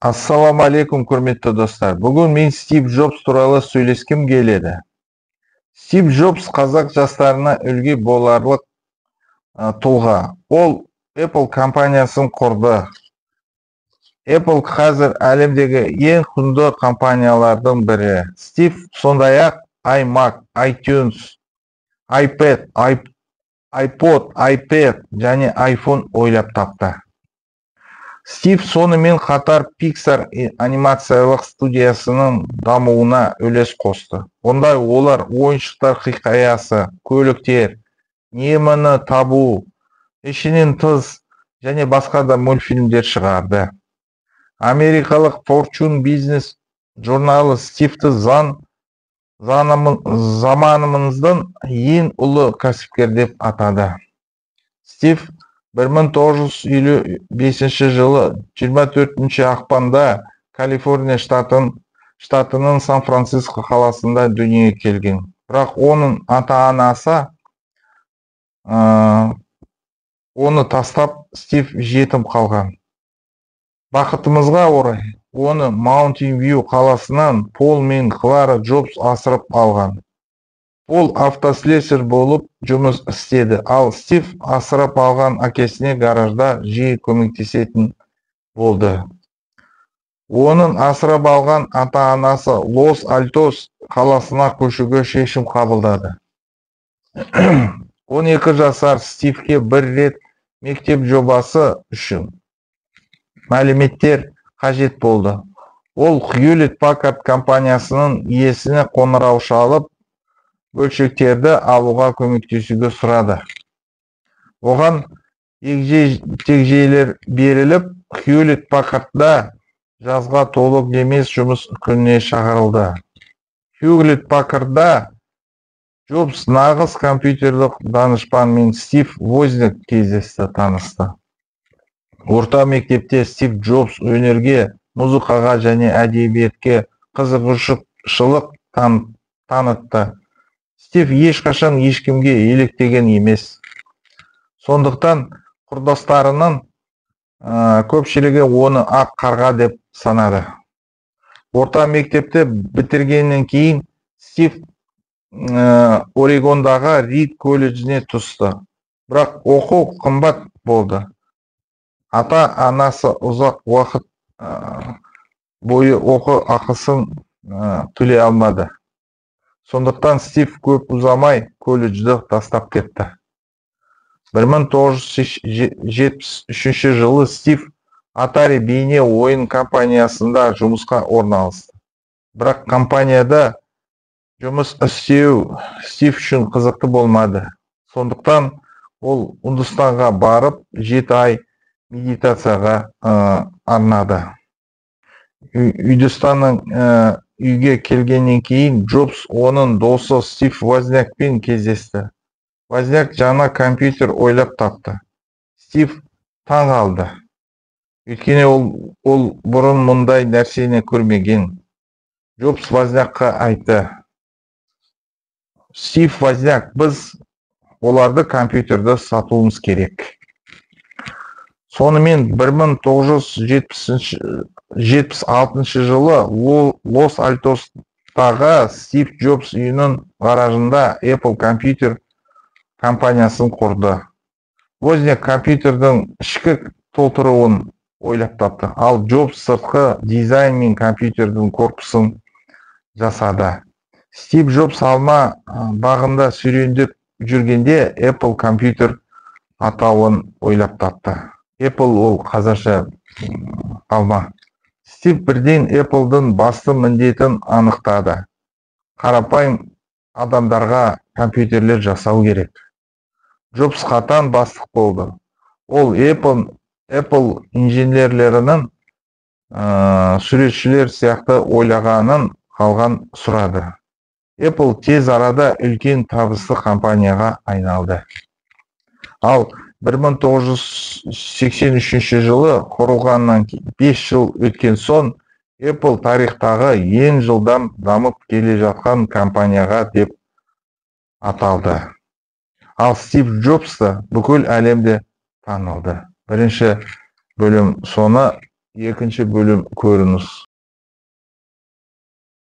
Ассалаумағалейкум, құрметті достар. Бүгін мен Стив Джобс туралы сөйлескім келеді. Стив Джобс қазақ жастарына үлгі боларлық тұлға. Ол Apple компаниясын құрды. Apple қазір әлемдегі ең құнды компаниялардың бірі. Стив сондай-ақ iMac, iTunes, iPad, iPod, iPad және iPhone ойлап тапты. Стив сонымен қатар Pixar анимациялық студиясының дамуына үлес қосты. Онда олар ойыншықтар хикаясы, көліктер, Немоны табу, ішінен тыс және басқа да мультфильмдер шығарды. Америкалық Fortune Business журналы Стивті заманымыздың ең ұлы кәсіпкер деп атады. Стив 1955 жылы 24 ақпанда Калифорния штатының Сан-Франциско қаласында дүниеге келген. Бірақ оның ата-анасы оны тастап, Стив жетім қалған. Бақытымызға орай, оны Маунтин Вью қаласынан Пол мен Клара Джобс асырап алған. Пол автослесарь болып жұмыс істеді, ал Стив асырап алған әкесіне гаражда жиі көмектесетін болды. Оның асырап алған ата-анасы Лос Альтос қаласына көшуге шешім қабылдады. 12 жасар Стивке бір рет мектеп жобасы үшін мәліметтер қажет болды. Ол Hewlett Packard компаниясының иесіне қоңырау шалып, бөлшектерді алуға көмектесуге сұрады. Оған егжей-тегжейлер беріліп, Hewlett Packard'да жазға толық емес жұмыс күніне шақырылды. Hewlett Packard'да Джобс нағыз компьютерлік данышпанмен Стив Возняк кездесті, танысты. Орта мектепте Стив Джобс өнерге, музыкаға және әдебиетке қызығушылық танытты. Стив ешқашан ешкімге еліктеген емес. Сондықтан құрдастарының көпшілігі оны ақ қарға деп санады. Орта мектепті бітіргеннен кейін Стив Орегондағы Рид колледжіне түсті. Бірақ оқу қымбат болды. Ата-анасы ұзақ уақыт бойы оқу ақысын төлей алмады. Сондықтан Стив көп ұзамай колледжді тастап кетті. 1973 жылы Стив Atari бейне ойын компаниясында жұмысқа орналасты. Бірақ компанияда жұмыс істеу Стив үшін қызықты болмады. Сондықтан ол Үндістанға барып, 7 ай медитацияға арнады. Үндістанның үйге келгеннен кейін Джобс оның досы Стив Вознякпен кездесті. Возняк жаңа компьютер ойлап тапты. Стив таң қалды. Өйткені ол бұрын мұндай нәрсені көрмеген. Джобс Вознякқа айтты: «Стив Возняк, біз оларды компьютерді сатуымыз керек». Сонымен 1976 жылы Лос Альтостағы Стив Джобс үйінің гаражында Apple компьютер компаниясын құрды. Возняк компьютердің ішкі толтыруын ойлап тапты, ал Джобс сыртқы дизайн мен компьютердің корпусын жасады. Стив Джобс алма бағында серуендеп жүргенде Apple компьютер атауын ойлап тапты. Apple ол қазақша алма. Стив бірден Apple'дың басты міндетін анықтады. Қарапайым адамдарға компьютерлер жасау керек. Джобс қатаң бастық болды. Ол Apple инженерлерінің суретшілер сияқты ойлағанын қалған сұрады. Apple тез арада үлкен табысты компанияға айналды. Ал 1983 жылы құрылғаннан 5 жыл өткен соң Apple тарихтағы ең жылдам дамып келе жатқан компанияға деп аталды. Ал Стив Джобс та бүкіл әлемде танылды. Бірінші бөлім соны. Екінші бөлім. Көрініс.